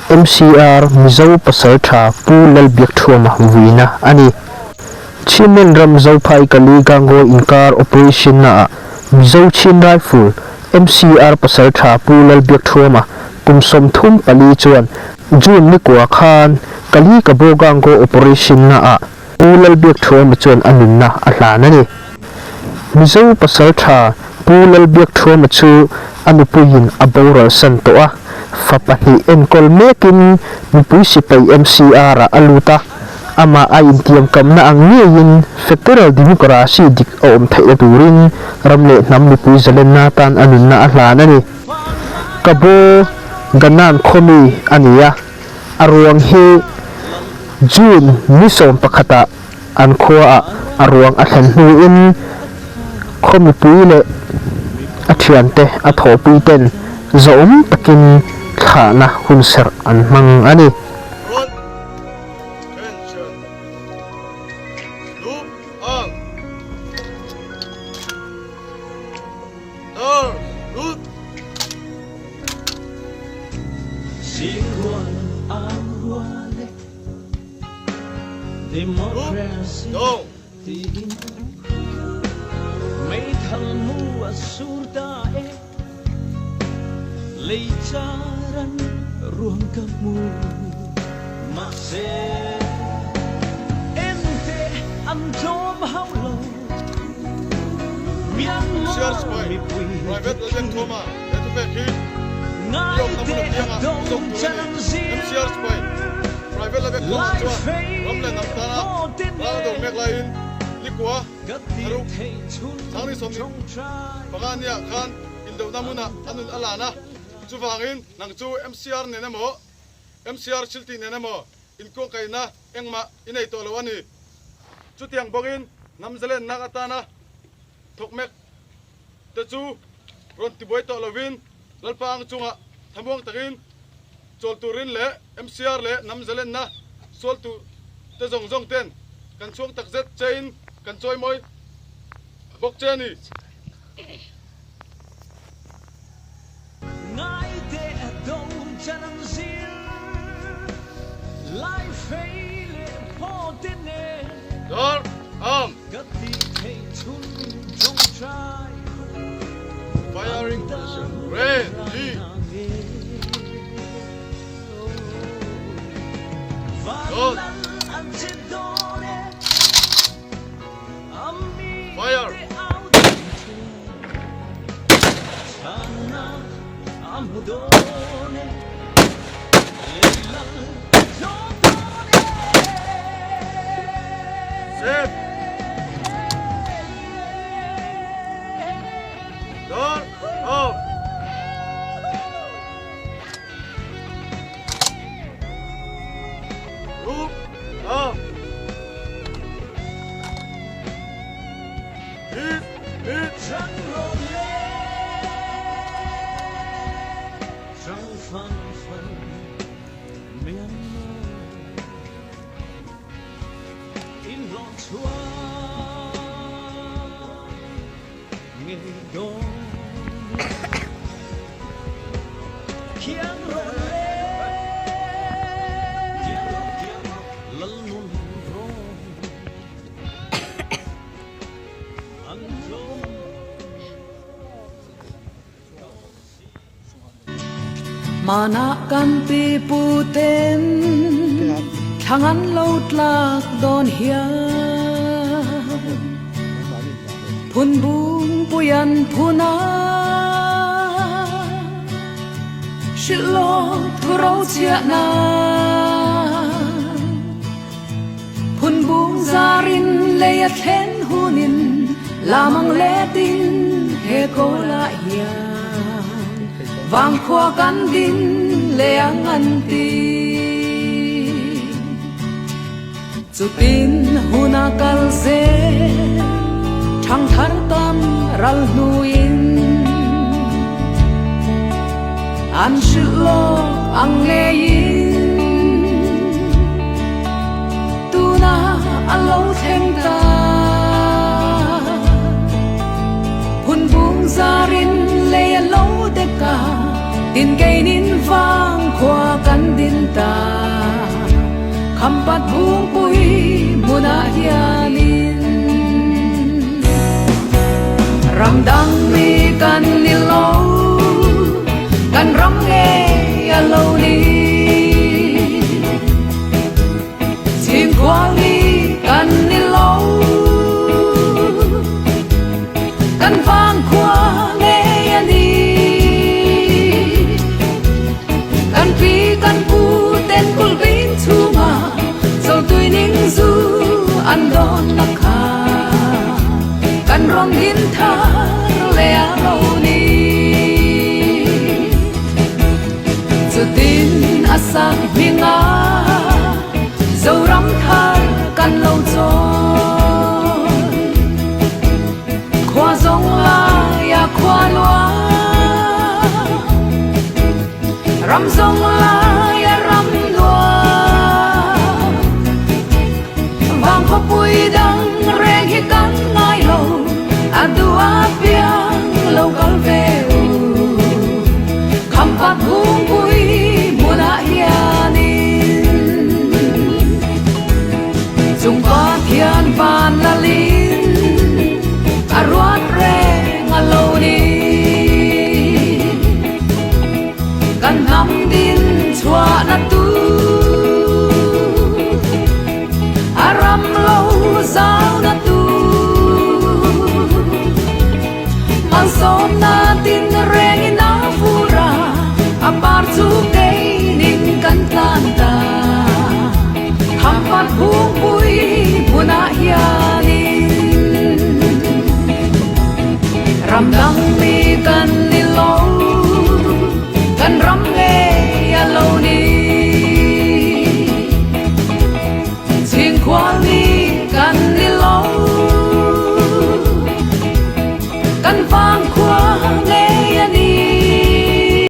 MCR Mizo Pasaltha Pu Lalbiakṭhuama vuina a ni. Chinmen ram Zophai Kali Gangaw inkar operation naah Mizo Chin Rifle MCR Pasaltha Pu Lalbiakṭhuama kum 34 chuan June nikua khan Kali Kabaw Gangaw operation naah Pu Lalbiakṭhuama chuan a nunna a hlan a ni. Mizo pasalṭha Pu Lalbiakṭhuama chu a nupuiin a boral san tawh a, fa pahnih enkawl mekin mipui sipai MCR-ah a lut a, amah a intiamkamna ang ngeiin Federal Democracy dik a awm theihna turin ram leh hnam mipui zalenna atan a nunna a hlan a ni. Kabo Ganan khawmi a ni a. A ruang hi June ni 11 ah an khuaah a ruang a thlen hnuin khaw mipui leh a thiante a thawhpui ten zawhawm takin thlahna hunserh an hmang a ni. Chuvangin nang chu MCR nen emaw, MCR thiltih nen emaw inkuangkaihna engmah i nei tawh lo a ni. Chutiang bawkin hnam zalennak atana thawk mek te chu rawn tibuai tawh lovin Lalpa ang chungah thamuang takin chawl turin leh MCR leh hnam zalenna sualtu te zawng zawng ten kan chhuang takzet chein kan chawimawi bawk che a ni. Dar am. Firing position ready. Load. Fire. Set. Dar am. Group up. Hit, hit. Hmanah kan pi pu ten thlang an lo tlak dawn hian phun bung pui an phun a, hrilh lawk thu ro chhiah nan phun bung zarin lei a thlen hunin lamang letin he kawlah hian vangkhua kan din leh ang an ti. Chutin hun a kal zel thangthar tam ral hnuin an hrilh lawk ang ngeiin tuna a lo thleng ta. Hun bung zarin lei a lo dek a. Tin keinin vangkhua kan din ta. Khampat Bungpui hmunah hianin ram dang mi kan ni lo, kan ram ngei a lo ni. Chhingkhual mi kan ni lo, kan vangkhua ngei a ni. Kan pi kan pu ten kulhbing chhunga chawltui ning zu an dawn na kha kan rawn din thar leh a lo ni. Chutin a sak hming a Zoram thar kan lo chawn. Khua zawng laia khua lua, ram zawng laia ram lua. Vang khawpui dang reng hi kan